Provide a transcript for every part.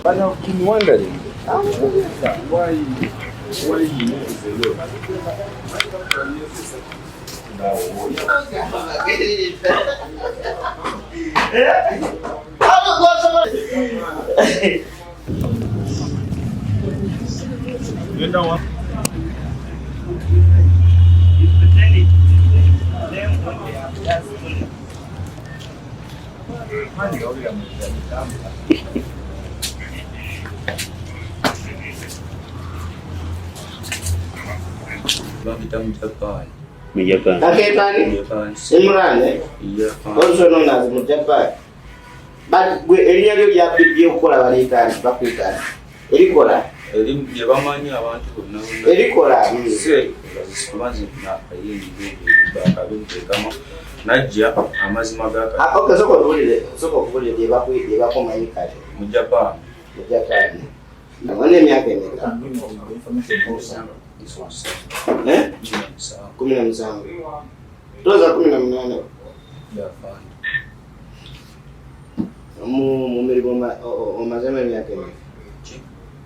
But I've been wondering why he moves a lot. Bampita mu Japan. Mu Japan. Aketani? Japan. Imran, eh? Japan. Also known as Mujapan. But gwe erinnya lyo lyokukola baliyita bakuyita erikola. Eri bye bamanyi abantu bonna bonna. Erikola. Si erikola kuba nze nakayingi najja amazima ga kati. Ah, okay, sooka otubulire, sooka okubulire bye bakumanyi kale. Mu Japan. Mu Japan. Olina emyaka emeka? Eh? 17. Toza 18. Mu mirimu omazeemu emyaka emeka?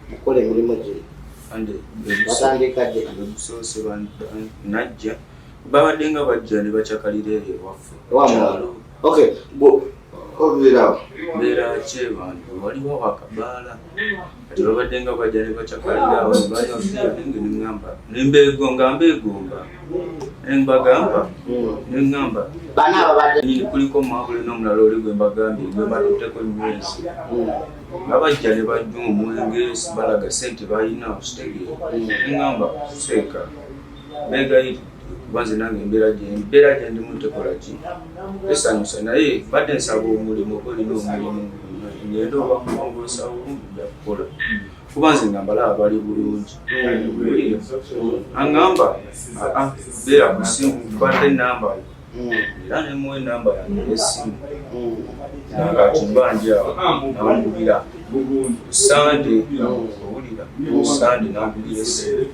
Mukola emirimu gino. Watandika ddi? Omusoose najja babadde nga bajja ne bacakalira eri ewaffe. Ewammwe? Okay, obeerawo? Mbeera Kyebantu, waliwo akabaala kati babadde nga bajja ne bacakalira awo ne banywa nange ne ŋŋamba ne mbeegomba mbeegomba ne mbagamba ne ŋŋamba Bana ababadde nyini kuliko Mabule n'omulala oli gwe mbagambye gwe mbatutteko nywesi nga bajja ne bajja omwenge balaga ssente balina okitegeera ne ŋŋamba seeka beegayiridde kuba nze nange embeera gye ndimu tekola ki esanyusa naye mbadde nsaba omulimu oba olina omulimu ngenda oba mulongoosa bulungi nja kukola kuba nze nga mbalaba bali bulungi. Aŋŋamba beera ku ssimu nkwata ennamba yo era ne muwa ennamba yange ey'essimu kati mba ndi awo nankubira ku Ssande owulira ku Ssande nankubira essimu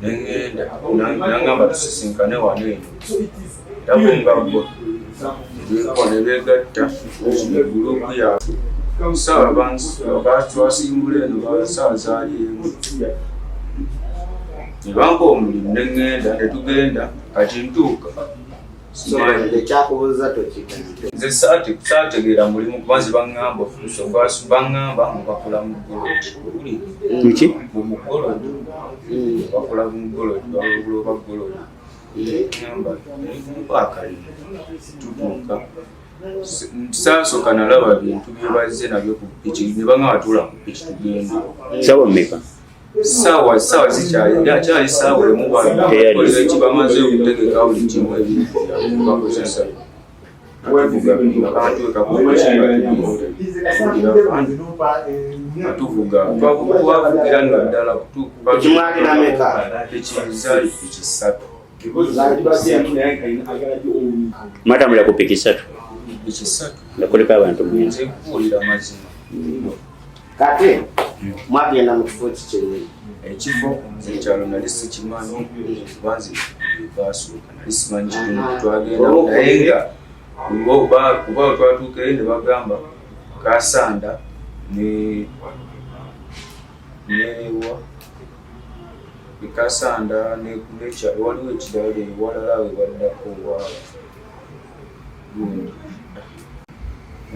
ne ŋŋenda naŋŋamba tusisinkane wano eno era bo nga bo ne beegatta ne gurupu yaabwe ssaawa twasimbula eno ssaawa zaali emu ne bampa omulimu ne ŋŋenda ne tugenda kati ntuuka Ekyakubuuza tokigambe. Nze saategeera mulimu kuba nze baŋŋamba baŋŋamba mbu bakola mu golodi. Muki? Mu golodi. Bakola mu golodi, balobula oba golodi. Ŋŋamba mpa akalimu tutuuka. Saasooka nalaba bintu bye bazze nabyo ku piki ne baŋŋamba tuula ku piki tugende. Ssaawa mmeka? Ssaawa zikyali akyali ssaawa emu bakolera ki bamaze okutegeka buli kimu ebintu bakozesa. Tuvuga twavugira nno ddala Piki mwalina mmeka? Piki zaali piki ssatu. Mwatambulira ku piki ssatu? Piki ssatu. Nga kuliko abantu mwena? Nze nkubuulira mazima. Kati mwagenda mu kifo ki kyennyini? Ekifo nze ekyalo nali sikimanyi kuba nze baasooka nali simanyi kitundu twagenda naye nga kuba twatuuka eyo ne bagamba Kasanda newa Kasanda n'ekyalo waliwo ekirala ewalala we baddako wa gundi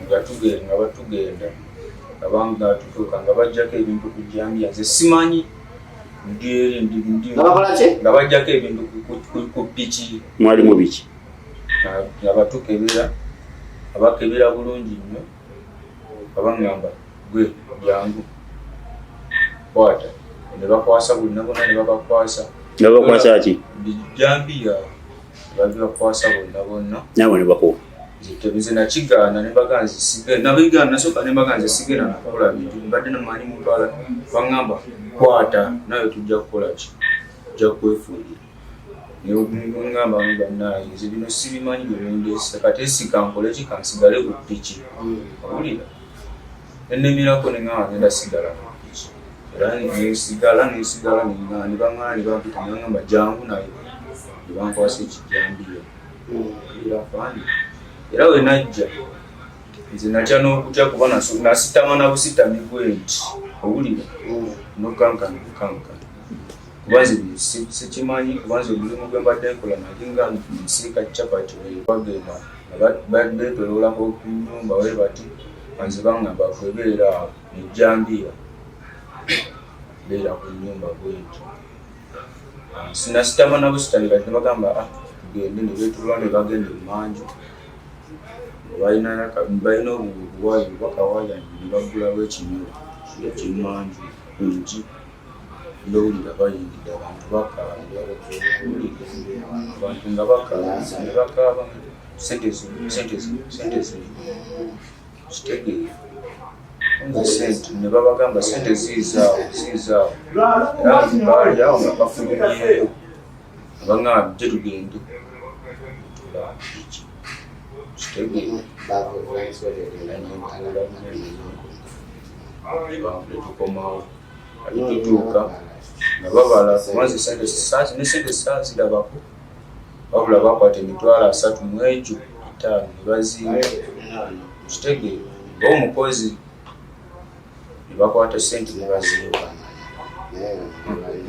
nga tugenda batugenda nga tutuuka nga bajjako ebintu ku jjambiya nze simanyi ndi eri ndi nga bajjako ebintu ku piki. Mwalimu biki? Nga batukebera abakebera bulungi nnyo nga baŋŋamba gwe jangu kwata ne bakwasa buli nabona ne babakwasa. Nga babakwasa ki? Bijjambiya babibakwasa bonna bonna. Naawe ne bakuwa. Nze nakigaana ne mbaga nze sigenda nabigaana nasooka ne mbaga nze sigenda nakukola bintu mbadde namanyi mutwala baŋŋamba kwata nawe tujja kukola ki tujja kwefuulira. Ngamba bannange nze bino sibimanyi bye mundeese kati esika nkole ki kansigale ku piki owulira ne nnemerako ne ŋŋamba ngenda sigala ku piki era nesigala nesigala ne baŋŋana ne bampita ne baŋŋamba jangu naye ne bankwasa ekijjambiya owulira afande. Era we najja nze natya n'okutya kuba nasitama na busitami bwe nti owulira nokankana bukankana kuba nze sikimanyi kuba nze omulimu gwe mbadde nkola nali nga nsiika capati bagenda nga beetoloolako ku nnyumba we bati nga nze bangamba kwebeera awo nejjambiya beera ku nnyumba bwenti. Sinasitama na busitami kati ne bagamba ah tugende ne beetolola ne bagenda emanju balina obuwayi oba kawaya ne baggulawo ekinyolo eky'emanju ngi ndowulira bayingidde abantu bakaaba abantu nga bakaaba ne bakaaba sente ziri sente ziri sente ziri kitegeera nze sente ne babagamba sente ziizaawo ziizaawo era baali awo nga bafulumyeyo abangamba gye tugende tula kitegeera tukomawo ate tutuuka nga babala kubanze ne sente saazirabako wabula bakwata 350 ne baziimba kitegeera ng'omukozi ne bakwata sente ne baziimba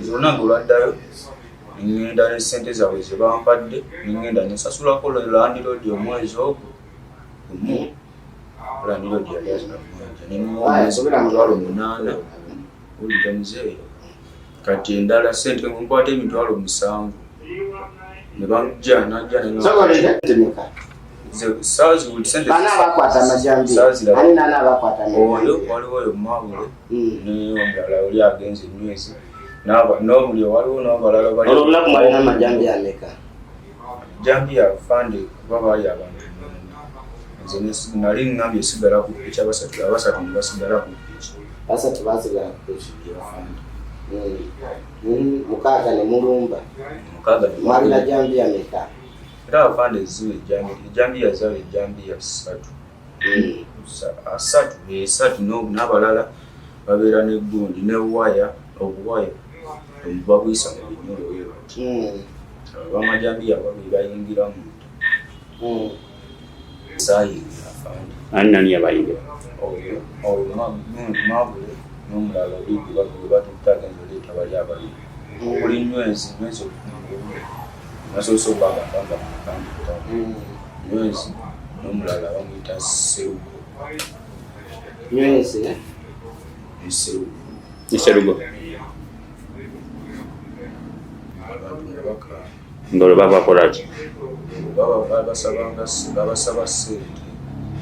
zonna ng'olwaddayo nengenda ne sente zaabwe ze bampadde nengenda nesasulako landiroodi omwezi ogwo gumu landiroodi yali azimwanja nemuwa omwezi 800,000 owulira muzeeyi kati endala sente nkwata 700,000 ne bajja najja oyo waliwo oyo mawule n'omulala oli agenze enywezi n'omuli waliwo n'abalala jambiya fande kuba baali abantu nze nali ngambye sigala ku piki abasatu abasatu ne basigala ku piki basatu basigala ku piki mukaaga ne mulumba mukaaga mwalina jambiya meka era afande ziwe ejambiya zaali ejambiya ssatu asatu esatu n'abalala babeera n'eggundi ne waya obuwaya babuyisa mu binyolo bwe bati abamajambiya babiri bayingira munda saayingira afande ani nani yabayingira oyo oyo mabule n'omulala oli gwe batutte agenza oleeta bali ababiri okuli nywezi nywezi nasoose okubagamba nga mukandita nywezi n'omulala bamuyita Serugo nywezi ne Serugo ne Serugo abantu nga bakaaba ng'olwo babakola ki babasabanga babasaba ssente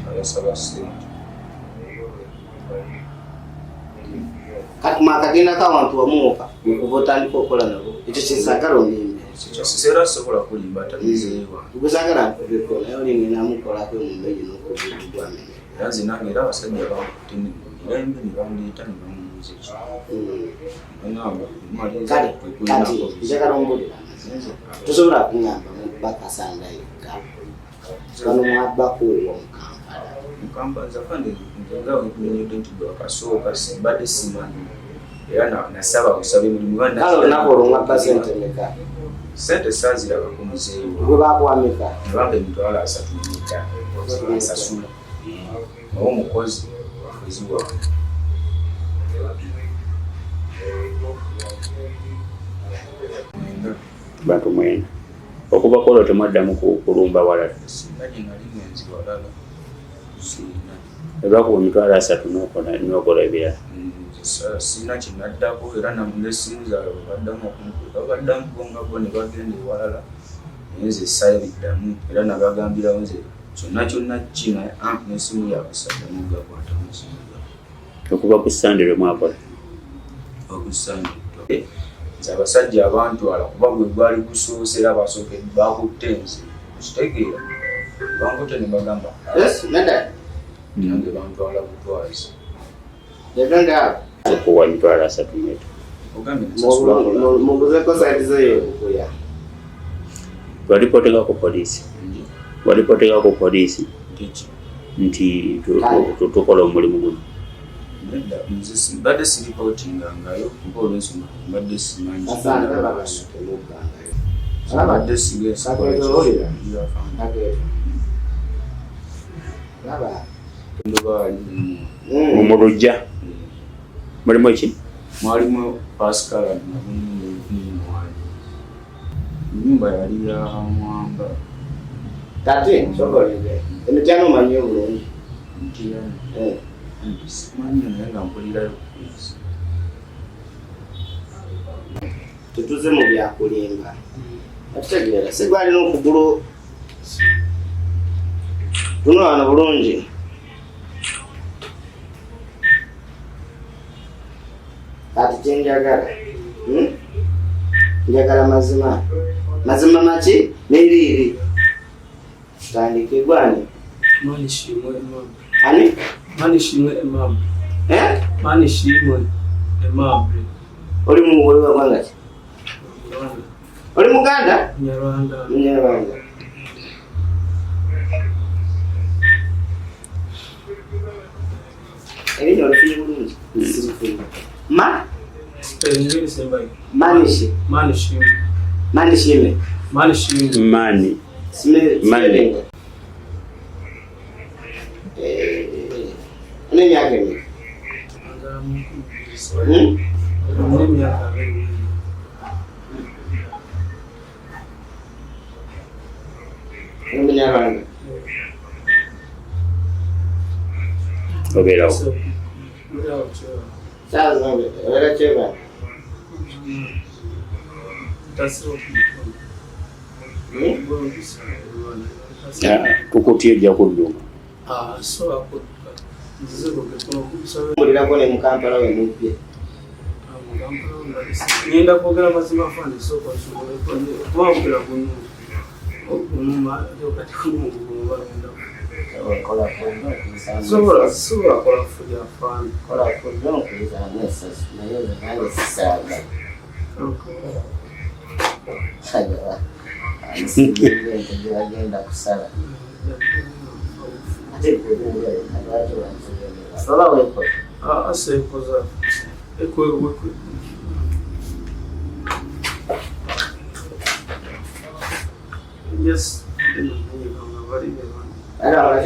babasaba ssente kati mwakagendako awantu wamuwoka okuva otandika okukola nabo ekyo kyesagala onimbe era sobola kulimba tabizeewa gwe sagala nkubeko naye olingenamukolako emumbe gino okugwamenya era nze nange era abasajja bankutte mirembe ne bandeeta ne bamubuuza ekyo bagamba kale kati njagala ombulira amazima tosobola kuŋŋamba bakasanga yekka bano mwabbako wa mu Kampala mukamba nze afande nze nga wenkunyonyodde nti gwe wakasooka mbadde simanyi era nasaba busabe mulimu kale olunaku olwo mwabba sente meka sente saazirabako muzeeyi gwe bakuwa meka nebampa 350,000 nsasula oba omukozi mukozi wange bantu mwena okuva kwolwo temwaddamu kulumba walala sina gye nali ngenzi walala sina ebakuwa 300,000 n'okola ebirala sina kyenaddako era n'essimu zaabwe baddamu okunkuba baddamu bo nga bo ne bagenda ewalala naye nze saabiddamu era nabagambirawo nze kyonna kyonna ki naye n'essimu yaabwe saddamu gakwatamu simu gaabwe okuva ku Sande lwe mwakola okusande nze abasajja abantwala kuba gwe gwali gusoose era basooke bakutte nze okitegeera bankutte ne bagamba Yes, Meda. nange bantwala butwazi They don't have. okuwa 350,000 ogambye nasasulako Mubuzeko side zeyo bukuya. walipootinga ku poliisi walipootinga ku poliisi ntiki nti tukola omulimu guno nedda nze mbadde siripootingangayo kuba olw'ensonga mbadde simanyi Asanga babana temuggangayo. mbadde siga Kakeeto owulira? Kakeeto. Laba. Mu lujja mulimu ki? Mwalimu Pascal ennyumba yali ya Mwamba. Kati nsoboledde emityano omanyi obulungi? Simanyi naye nga mpulirayo. Tetuze mu byakulimba. Okitegeera sigwalina okugulu tuno wano bulungi. Kati kyenjagala njagala mazima mazima maki neriiri tandike gwani ani oli mu wa gwanga ki? Oli Muganda? Munyarwanda. Erinnya olifunye bulungi? Sirifunye. Ma? Manishi. Manishime. Mani. Mani. Une emyaka emeka? Oli Munyarwanda? Obeerawo. Obeera Kyebando? Tukutya ojja kudduka. Mulirako ne mu Kampala we mubbye. Ngenda kwogera mazima fani sooka nsobole kuba mpera gunuma kati gunuma ngenda sobola kola fuja fani. Kola fuja nkuyisaamu essasi naye nze nange sisaaga. Bagenda kusala. Ate lwaki wansibyemera? Oba weekoze? Seekoza. Yes. Aya.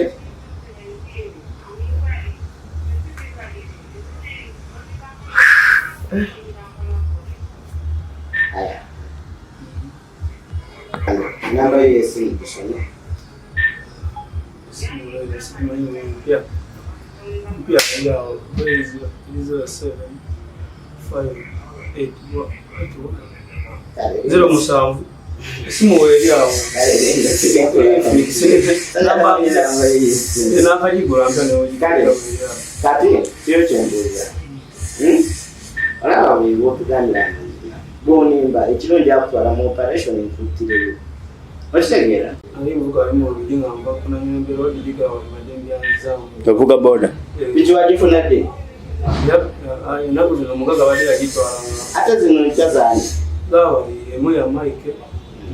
Namba yo y'essimu tusome. Mpya yawo 07 5 8 0 7 esimu weeri awo. Nakagigula mpya newogigula. Kati kyo kyembuuza. Olaba bwe bw'otugambira amazima bw'onimba ekiro nja kutwala mu operation nkuttireyo. Okitegeera? Nali nvuga ali mu luggi nga nva ku Namirembe Road gigawa mbadde mbyanzaamu. Ovuga boda? Piki wagifuna ddi? Ennaku zino omugaga badde yagitwalanga. Ate zino nkya zaani? Zaabali emu ya Mike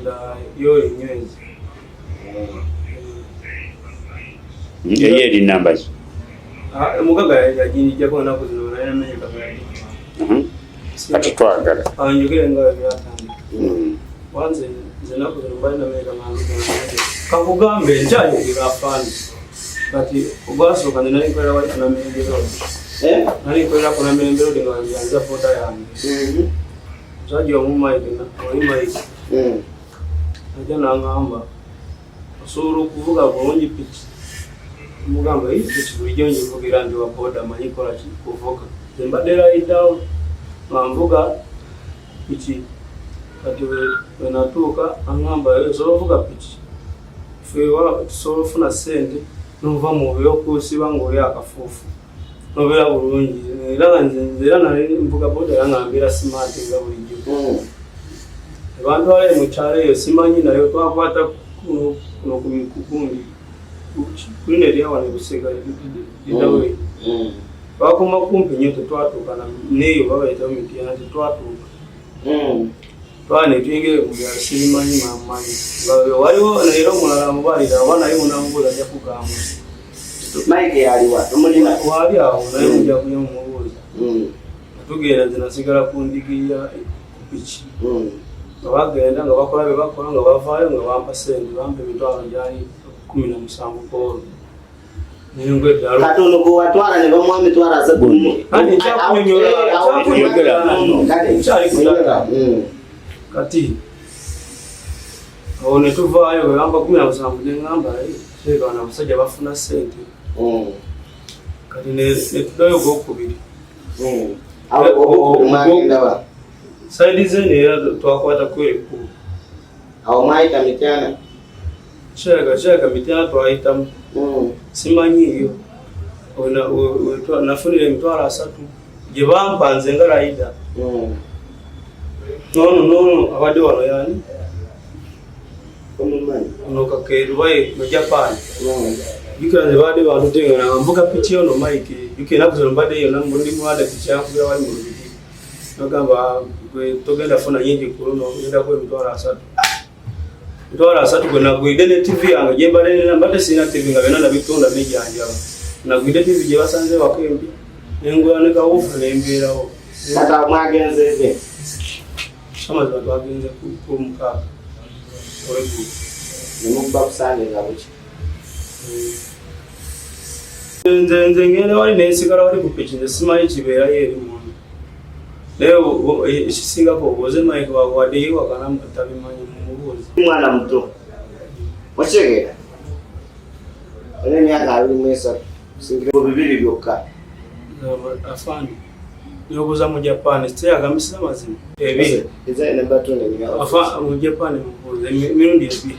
nga yo enywezi. Eyo eri namba ki? Omugaga yaginjijjako ennaku zino naye namenyeka nga yagitwala. Kati twagala. Njogere nga bwe byatandika. Wanze nze ennaku zino mbadde namenyeka nga nvuga. Kakugambe nkyayogera afaani. Kati ogwasooka nze nali nkolera wali ku Namirembe Road. Nali nkolera ku Namirembe Road nga mbyanza boda yange. Musajja omu Mike oli Mike. Ajja n'angamba osobola okuvuga bulungi piki. Mugamba piki bulijjo ngivuga era ndi wa boda manyi kola ki kuvuga. Nze mbadde rider nga nvuga piki. Kati bwe natuuka angamba osobola okuvuga piki. Ffe tusobola okufuna ssente n'ova mu by'okusiba ng'oli akafuufu. Nobeera bulungi era nze era nali nvuga boda era nga mbeera smart nga bulijjo. Ebantwala mu kyalo eyo simanyi naye twakwata kuno ku gundi kulina eryawa ne Busega ddawe. Twakoma kumpi nnyo tetwatuuka n'eyo babayitamu Mityana tetwatuuka. Twala ne tuyingira mu byalo sibimanyi mamanyi. Waliwo era omulala amubalira oba naye munamubuuza ajja kugamba. Mike yaliwa tumulina? Waali awo naye mujja kuya mumubuuza. Tugenda nze nasigala ku ndigi ya piki. Nga bagenda nga bakola bye bakola nga bavaayo nga bampa ssente bampa emitwalo gyali 17 kwolwo. Katono gwe watwala ne bamuwa emitwalo asatu. Kati awo ne tuvaayo bwe bampa 17 ne ŋŋamba kirabika bano abasajja bafuna ssente. Kati ne tuddayo ogwokubiri. Sayidi z'eno era twakwata kwekkubo. Awo mwayita Mityana? Kirabika Mityana twayitamu. Simanyiiyo. Nafunira emitwalo 30 gye bampa nze nga Raida. Nono abadde wano yani? Ono Kakeeru baye mu Japan. Jjukira nze baadde bantutenga nga nvuga piki ono Mike. Jjukira ennaku zino mbadde yonna ndi mulwadde piki yankubira wali mu Lubigi. Nagamba gwe togenda funa nyingi ku luno ogenda kuwa emitwalo 30. Emitwalo 30 gwe nagwidde ne TV yange gye mbadde nina, mbadde sirina TV nga byonna nabitunda nejjanjaba. Nagwidde TV gye basanze waka embi ne ngula ne kawuufu ne mbeerawo. Kati awo mwagenze ddi? Amazima twagenze ku mukaaga olweggulo. Ne mukuba ku Sande nga bukya? Nze ngenda wali ne nsigala wali ku piki, nze simanyi kibeerayo eri munda. Naye ekisingako obuuze Mike wadde ye wakana tabimanyi mumubuuze. Mwana muto. Okitegeera? Olina emyaka 23. Singira bibiri byokka. Afande. Nyobuuza mu Japan, siteyagambisa amazima. Ebiri. Afa mu Japan mubuuze emirundi ebiri.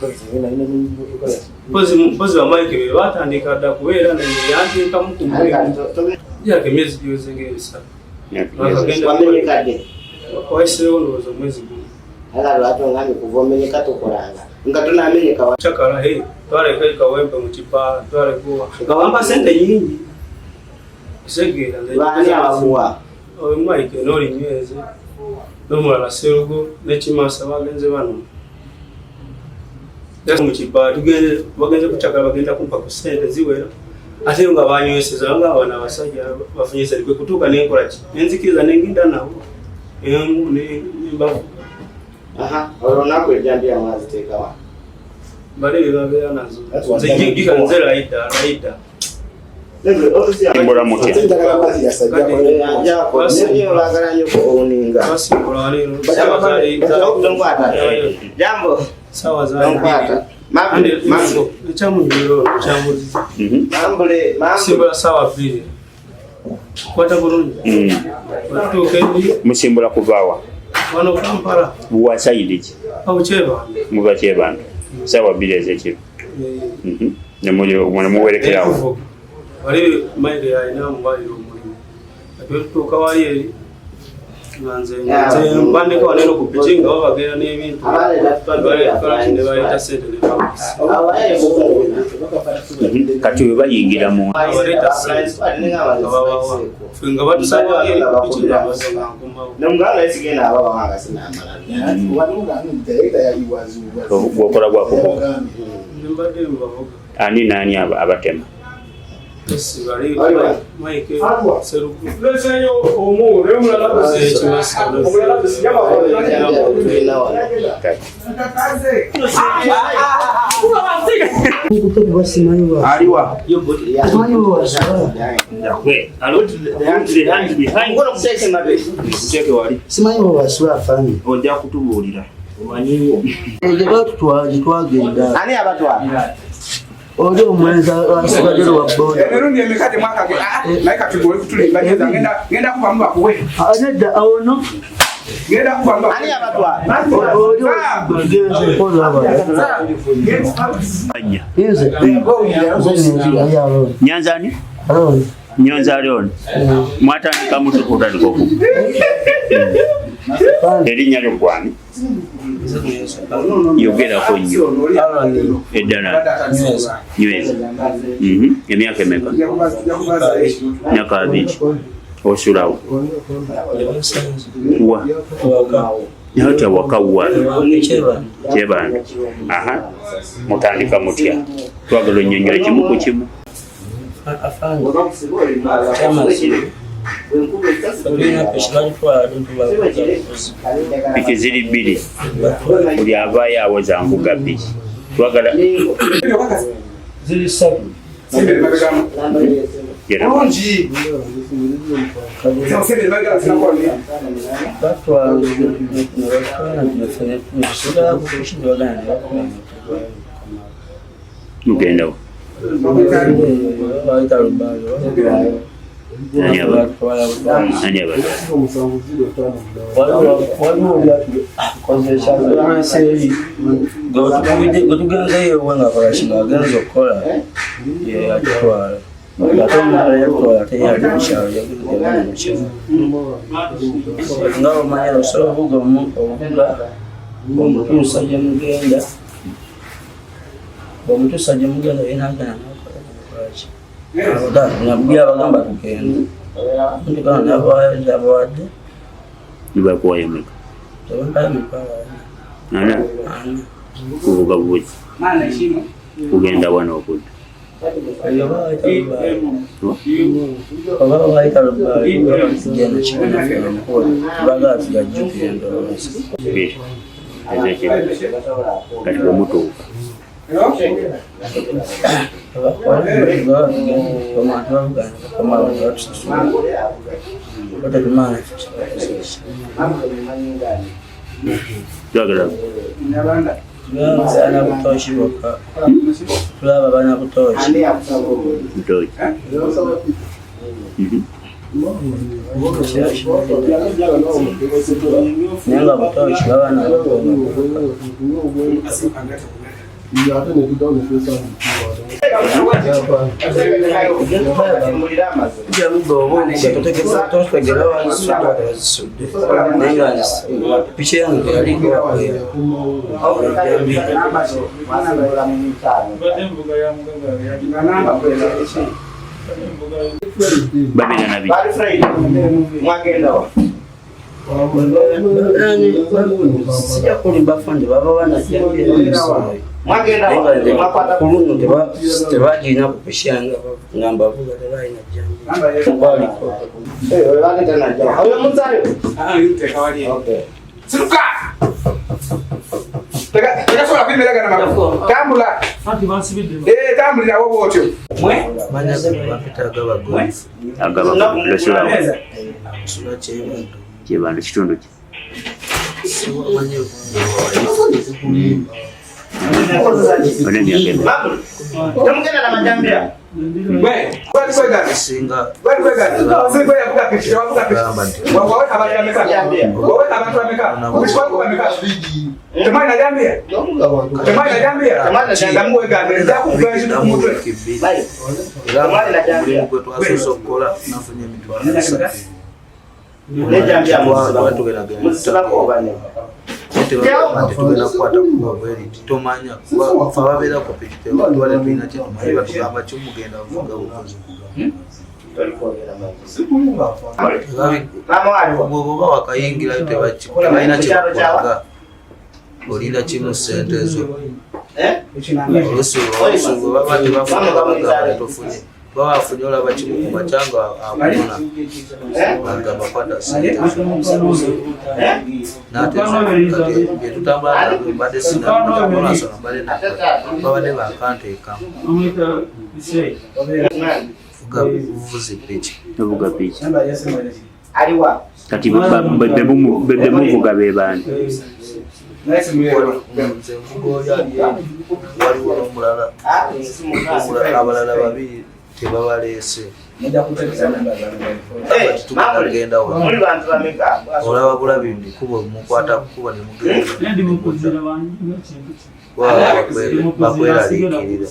Mpozi ba Mike be batandika dda kubeera naye yanteekamu ku mulimu. Yaka emyezi giweze ng'ebisatu. Wamenyeka ddi? Wayiseewo ndowooza omwezi gumu. Ala lwaki ongambye kuva omenyeka tokolanga? Nga tonamenyeka wa- Cakala, hey, twaleka ekawempe mu kipaala, twaleka owa. Nga bampa ssente nnyingi. Segeera nze. Baani abakuwa? Oyo Mike n'oli Nyweze n'omulala Serugo ne Kimasa bagenze bano. Mu kipaala tugenze, bagenze kucakala bagenda kumpa ku ssente ziwera. Ate nga banyweseza nga bano abasajja bafunye ssente kwe kutuuka ne nkola ki? Ne nzikiriza ne ngenda nabo. Ne mbavuga. Aha, olwo olunaku ejjambiya mwaziteekawa? Bali be babeera nazo. Nze jjukira nze Raida, Raida. Simbula mutya? Basimbula wali eno. Jambo. Sawa za mbiri. Ekyamunyumira olwo ekyamuziza. Simbula sawa 2. Kwata bulungi. Otuuka eri. Musimbula kuvaawa? Wano Kampala. Wa sayidi ki? Awo Kyebando. Muva Kyebando. Sawa 2 ez'ekiro. Ne muwerekerawo. Wali Mike yalina amubalira omulimu. Kati wetutuuka wali eri nga nze mbandeka wano eno ku piki nga bo bagenda n'ebintu. Ne baleeta ssente ne bamusa. Kati we bayingira mu Abaleeta ssente nga babawa. Ffe nga batusaba wali eri ku piki nga baza nga nkomawo. Gwokola gwa kuvuga. Mbadde mbavuga. Ani n'ani abatema? Simanyi bwebasula afande. Ojja kutubuulira. Omanyiwo. Gye batutwala gye twagenda. Ani abatwala? Oli omulenzi asigadde wa boda. Emirundi emeka gye mwakage? Naye kati gwe oli kutulimba ngenda kubamu bakuwe. Nedda awo no. Ngenda kubamu bakuwe. Ani abatwala? Oli tugenze kola Anya. Nze. Nze Nyanza ani? Aroni. Nyanza Aroni. Mwatandika mutu kutandika okuvuga. Erinnya lyo gwani? Yogerako nnyo. Eddala. Nyweza. Emyaka emeka? Myaka 2. Osulawo? Wa? Naye waka wa? Kyebando. Aha. Mutandika mutya? Twagala onnyonnyola kimu ku kimu. Afande. Piki ziri 2. Buli avaayo awoza nvuga piki. Twagala ziri 3. Bulungi. Mugendawo. Ani abatwala? Gwetugenzeyo ewe nga akola kino agenza okukola yatutwala ate omulala yatutwala ate yali mukyalo yagenda mukivu nga omanya osobola ovuga ovuga omutuusa gye mugenda omutuusa gye mugenda ye nagenda nakola nakolaki byabagamba tugenda ntigana nabawadde Nibakuwayo meka? tebampayo mitwalo Ana ana kuvuga buvuzi kugenda wano okudda. Oba bayita lubaale tugenda kibagala tujajjukira endowooza Ezekiro kati bwe mutuuka twagala Bana butoshi bokka tulaba bana butoshi ntoki. Naye nga butoshi baba totegera wazisudde naye nga piki yange yaliko Babeera na biki? Sijja kulimba fande baba banajjambira kuluno tebagirina ku piki yange nga mbavuga tebalina jjambira kwaliko. Situka! Tekasobola kuyimiragana magulu. Tambula. Eh, tambulirawo bw'otyo. Agaba losulawo Kyebando kitundu ki? Olina emyaka emeka? Temugenda na majambiya. Gwe, gwali kwegana. Gwali kwegana. Si gwe yavuga piki, tewavuga piki. Waweka abantu bameka? Waweka abantu bameka? Piki kwaliko bameka? Temwalina jambiya? Temwalina jambiya? Ndamuwegana, nja kukuba ekintu ku mutwe. Omulimu gwe twasoose okukola nafunye emitwalo 3. Tugenda kukwata kuba bweriti tomanya kuba fe ababeera ku piki tebatuba tetulina kyetumanyi batugamba kimugenda vuga bukozi. Bwoba wakayingirayo tebalina kyebakulaga olinda kimu sente zo oluusi bwe baba tebafunye babagamba tofunye baba afunye olaba kimu ku makya nga akunona bagamba kwata sente zo nate kati byetutambula nabyo mbadde sinaansonga mbadde babadde bakanteekamu fuga buvuzi piki Ovuga piki. Kati be muvuga be baani? Nze nvuga oli ali eri waliwo n'omulala abalala babiri tebabaleese tugenda genda wano olaba bulabi ndikuba mukwata kukuba ne mugenda bakweraliikirira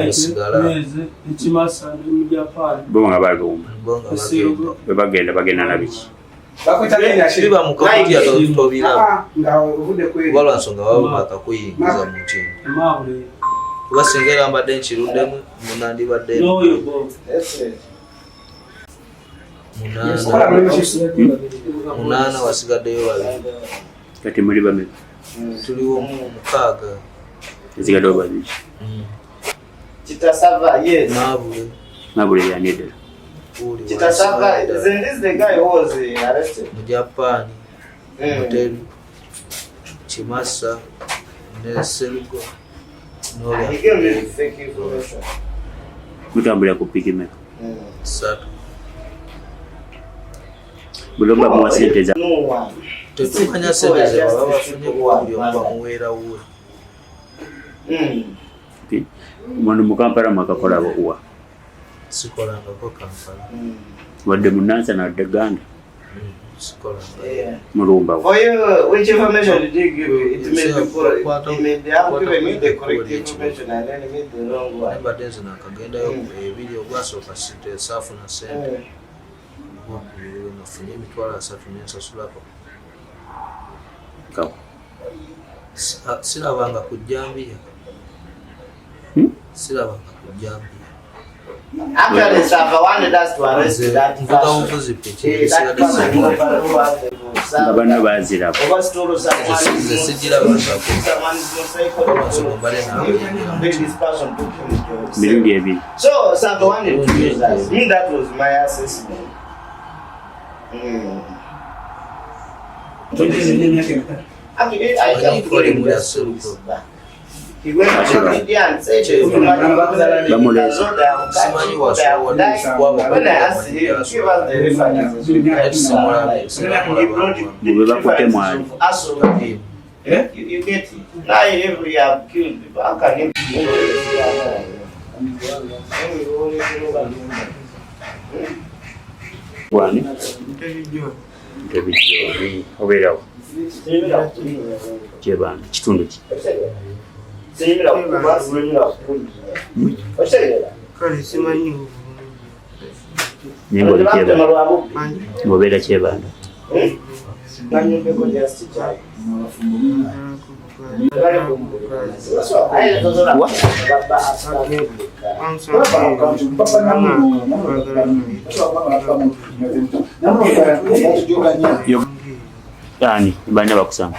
osigala Bo nga bagumba. Bo nga bagenda. Bwe bagenda bagenda na biki? Biba mu kakutya tobiraba Nga ovudde ku kuba lwa nsonga baba bakakuyingiza mu kintu kuba singa era mbadde nkiruddemu munandibadde 8 wasigaddeyo babiri. Kati muli bameka? Tuliwo 6. Esigaddewo babiri. Kitasava, yes. Maabule. Maabule yani eddala? Uli Kitasava, wasigadde. isn't this the guy who was arrested? Mu Japaani Muteru Kimasa ne Serugo Mutambulira ku piki meka? Bulomba muwa sente za tetumanya sente ze baba bafunye kuba buli omu bamuweera wuwe. Wano mu Kampala mwakakola wa? Sikolangako Kampala. Wadde mu Nansana wadde Ganda? Sikolanga. Mulumba wa? For you, which information did you give? It may be correct. It may they have given me the correct information and then me the wrong one. Mbadde nze nakagendayo ebiri ogwasooka saafuna ssente. Ogwokubiri nafunye 300,000 nensasulako. Sirabanga ku jjambiya. Sirabanga ku jjambiya. Actually, Sava wanted us to arrest that person. That person who has the Nga banno baaziraba. Overstole Nze sigirabangako. someone's motorcycle. Then this person took him to Mirundi ebiri. So Sava wanted to use us. Me, that was my assessment. Actually, I kept telling just back. He went to the media and said, when I asked him, give us the references. He brought it. Mube bakutte mwali. You get it. Now if we have killed people, how can you? Wani? Ntebijjo. Obeerawo? Kyebando. Kitundu ki? Naye ng'oli Kyebando. Ng'obeera Kyebando. Wa? Ani bani abakusanga?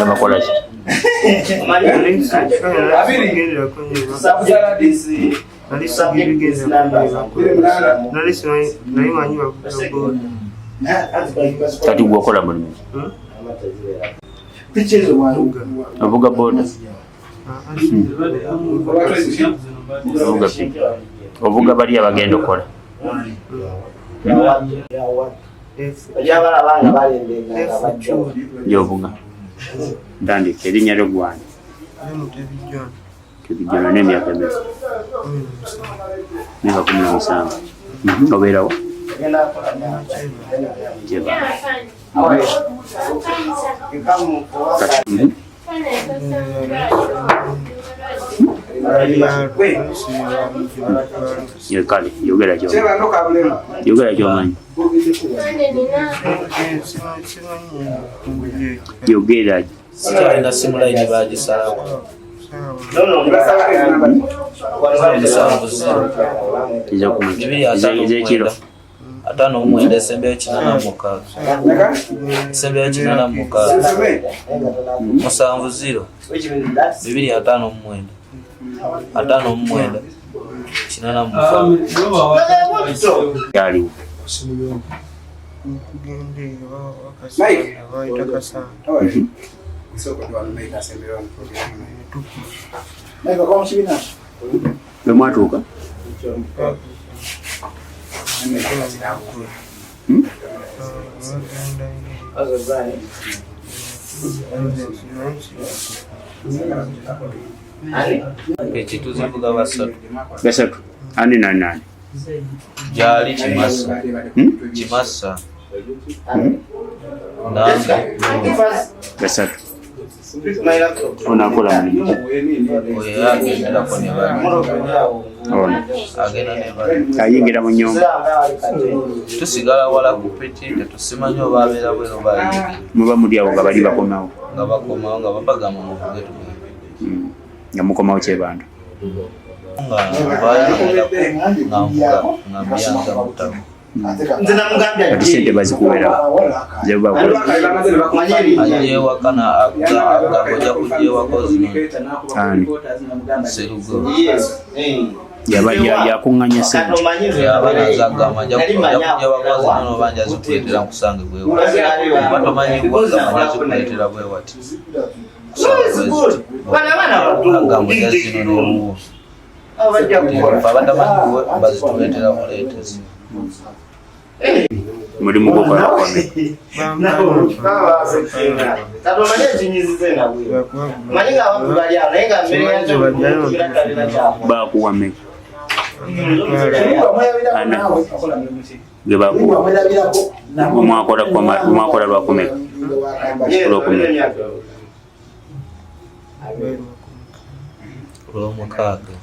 Abakola ki? Kati gwe okola mulimu ki? Ovuga boda? Ovuga piki? Ovuga bali abagenda okukola? Gy'ovuga. Ntandika erinnya lyo gwani? Tebijjono n'emyaka emeka? Myaka 17. Obeerawo? Kyebando. Kati Kale yogera ky'omanyi. Yogera. Sikyalina simu layini baagisalawo. Ez'ekiro. 59 esembeyo 86. Esembeyo 86. 70 259. 59 86. Yaliwo. Bwe mwatuuka? Eki tuzivuga basatu. Basatu. Ani nani nani? Gyali Kimasa. Kimasa. Nange. Basatu. Onakola mulimu ki? Oyo agenderako ne bali. Ono. Agenda ne bali. Ayingira mu nnyumba. Tusigala wala ku piki tetusimanyi oba abeera bweru oba ayingira. Muba muli awo nga bali bakomawo. Nga bakomawo nga babagamba muvuge tugende. Nga mukomawo Kyebando. Nga bagenderako nga nvuga nga mbyanza mutabo. Kati ssente bazikuwerawo. Ze bakola. Ajja ewaka agamba ojja kujja ewaka ozino. Ani? Sserugo. Yakuŋŋanya sente. Yaba nazagamba nja kujja bakwazi nono oba nja zikuleetera nkusange bwewati oba tomanyi gwagamba nja zikuleetera bwewati agamba nja zino newuwo abatamanyi bazituleetera buleetezi. Mulimu gwokola kome. Bakuwa mmeka? Ana ge bakuwa. Mwakola lwakumeka? Olwokumeka? Olwomukaaga.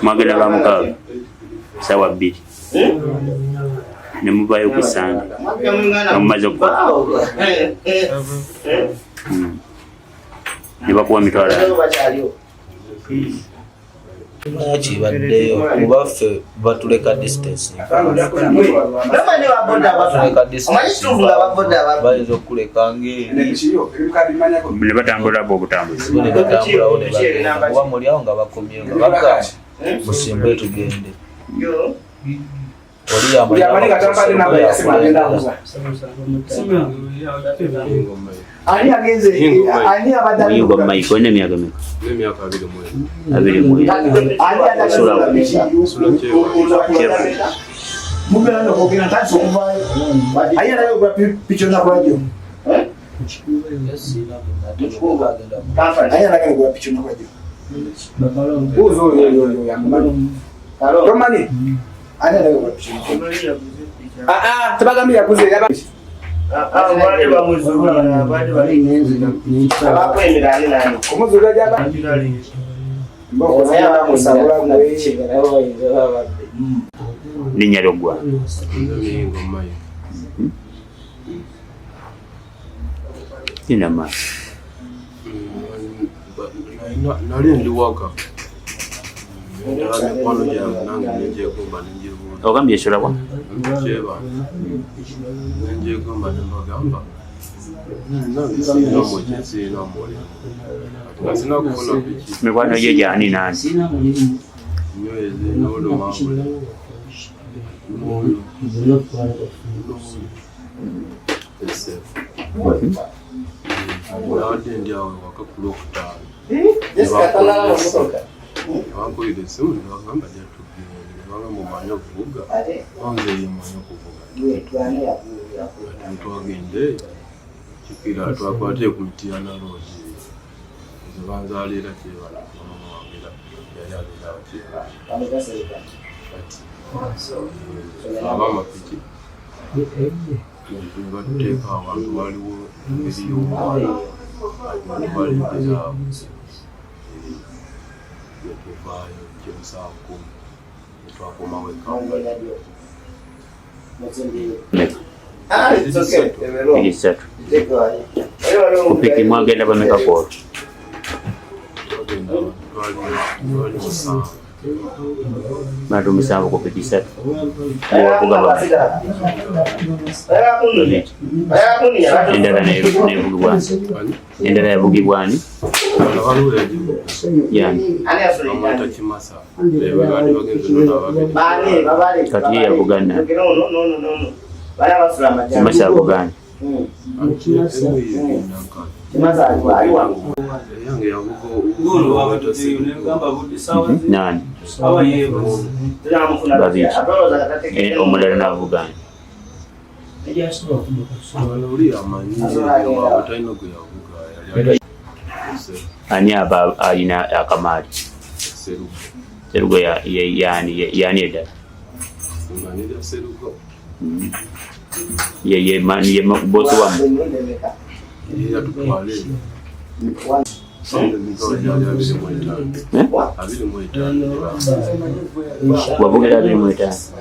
Mwagenda lwa mukaaga saawa 2 ne muvaayo ku Ssande nga mumaze okukola ne bakuwa emitwalo. Kibaddeyo kuba ffe batuleka distance, bayinza okukuleka ng'eri ne batambula bo obutambuzi ne batambulawo ne bagenda kuba muli awo nga bakomyewo nga bagamba musimbe tugende. Oli Muyingo Mike olina emyaka emeka? 21. Tomanyi? Tebagambye yaguze. Linnya lyoggwa genda maaso. Nali ndi waka mikwano gyange nange nenjegomba nenjebuuza. Ogambye esula wa? Kyebanda. Nenjegomba nembagamba nange sirina muki, sirina mulimu nga sirina kufuna piki. Mikwano gye gyani nani? Nyweze n'olumambula n'oyo esefu. Nabadde ndi awo ewaka ku Lwokutaano nebankubira essimu nebagamba jja tugende, nebagamba omanyi okuvuga, nze ye mmanyi okuvuga. Kati twagenda eyo kikira twakwatire ku Mityana Lodge, nze banzaala era Kyebando, mama wange era yali abeera awo Kyebando. Kati ab'amapiki nebatuteeka awantu waliwo engeri y'omwana netubalindira awo netuvaayo kyemusanvu 10 netwakomawo e Kampala. 3. Ku piki mwagenda bameka kwolwo? Twagenda twali 7. Bantu 7 ku piki 3. Muwavuga bameka? Endala nevugibwa ani? Endala yavugibwa ani? Waliwo yagivuga. Yani? Bamuyita Kimasa. Baali bagenze nona babiri. Kati ye yavuga nani? Kimasa avuga ani? Eyange yavuga Nani? Babiri. Omulala n'avuga ani? Oli amanyi waabwe talina gwe yavuga. Ani aba alina akamaali? Serugo. Serugo yani eddala? Simanyi lya Serugo. Ye bosi wammwe? Ye yatutwala eyo. Emitwalo gyali 25. 25. Wavugira 25?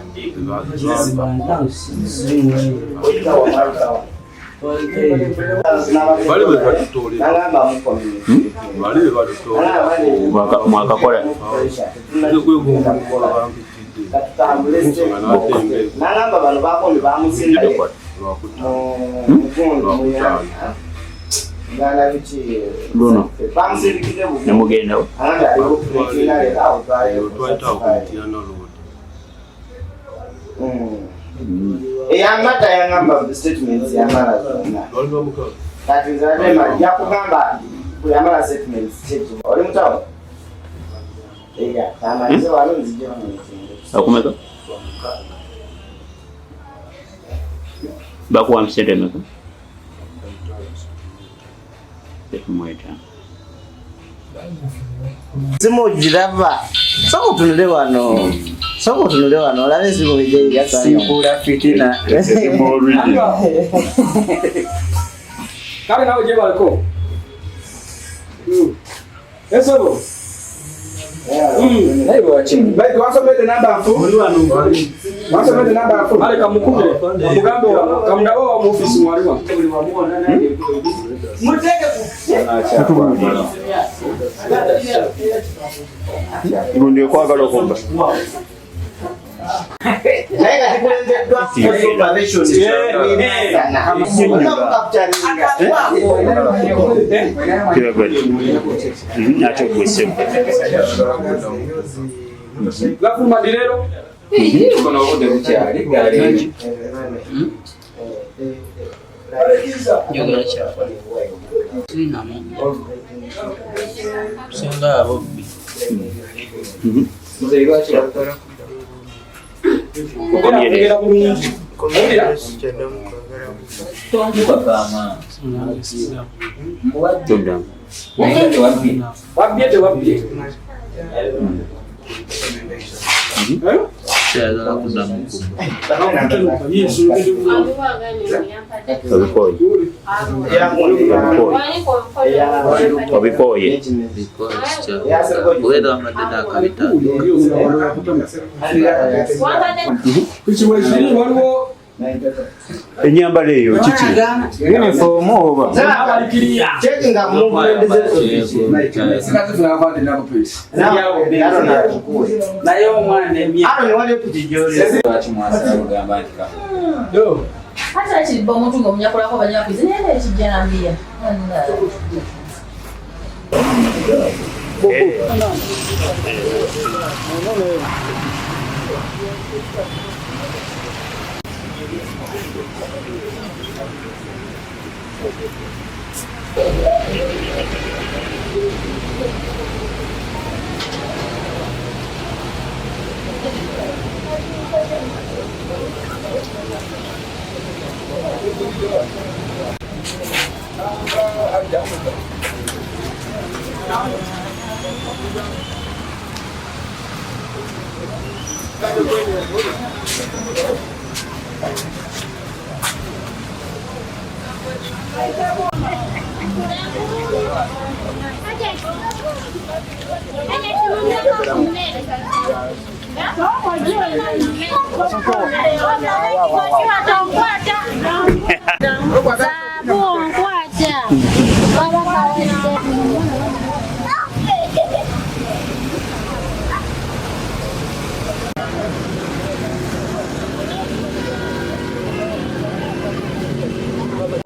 Bali bwe batutoolera. Bali bwe batutoolera. Mwakakola? Nze kwegomba okukola bampitidde. Ensonga n'atembeeko. Lwakutaano. Luno nemugendawo. Eyamata yangamba statements yamala zonna. Kati nze yakugamba yamala statements chetu. Oli mutawo? Eya, tamalize wano nzije mu. Akumeka? Bakuwa sente meka? 35. Simu giraba. Soko otunule wano. Soko otunule wano olabe esimu bw'ejja fitina. Kale nawe gyebaleko. Esebo. Baitu wansomedde namba nfu. Wansomedde namba nfu. Ale kamukubire. Kamugambe kamundawo wa mu office mwali wa. Muteke ku Gundi okwagala okubba. Naye nga kikulembeddwa operation. Ate gwe ssebo. Gafuluma ddi leero? Kono obudde bukyali gaali. Njogera kyapa. Sirinamu. Singa abobbi. Muzeeyi lwaki yakola? Okwogera bulungi. Toddamu. Wabbye tewabbye. Kyayagala kuddamu kubba. Obikooye. Obikooye. Kubeera wambadde n'akabitaago. Kiweziri waliwo Ennyambala eyo kiki? Uniform oba? abalikiriya. Checking movement Naye omwana nemya Aaron wali okukijolera. Lwaki mwasala kugamba nti kafu? Hata ekiriba omuntu ng'omunyakulako banyakuzi naye n'ekijambiya.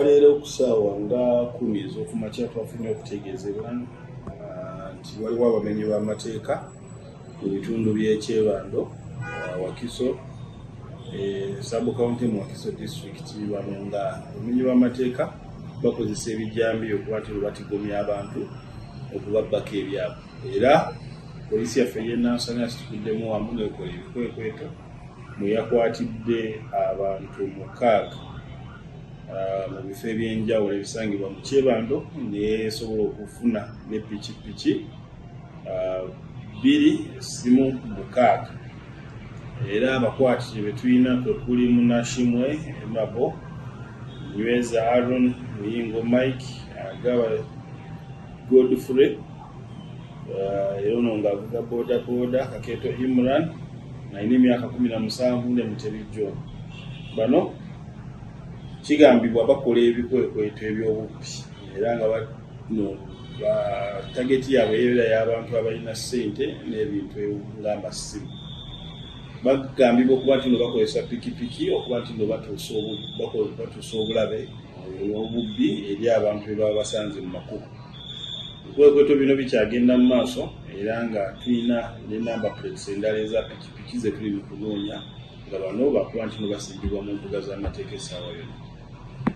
Leero ku ssaawa nga 10 ez'okumakya twafunye okutegeezebwa nti waliwo abamenyi b'amateeka mu bitundu by'e Kyebando, Wakiso, sub county mu Wakiso district. Bano nga abamenyi b'amateeka bakozesa ebijambiya okuba nti batigomya abantu okubabbako ebyabwe, era poliisi yaffe ey'e Nansana yasitukiddemu wamu n'ekola ebikwekweto mwe yakwatidde abantu 6 mu bifo ebyenjawulo ebisangibwa mu Kyebando, nesobola okufuna ne pikipiki 2, essimu 6. Era abakwatire be tulina kwe kuli Munashimwe Emabo, Nyweza Aaron, Muyingo Mike, Agaba Godfrey, era ono ng'avuga boda boda, Kakeeto Imran alina emyaka 17 ne Mutebi John. Bano kigambibwa bakola ebikwekweto eby'obubbi, era nga bano tageti yaabwe yebeera y'abantu abalina ssente n'ebintu ng'amasimu. Bagambibwa okuba nti no bakozesa pikipiki okuba nti no batuusa obulabe ey'obubbi eri abantu be baba basanze mu makubo. Ebikwekweto bino bikyagenda mu maaso era nga tulina ne number plates endala eza pikipiki ze tuli mu kunoonya nga bano bakuba nti no basingibwa mu mbuga z'amateeka essaawa yonna.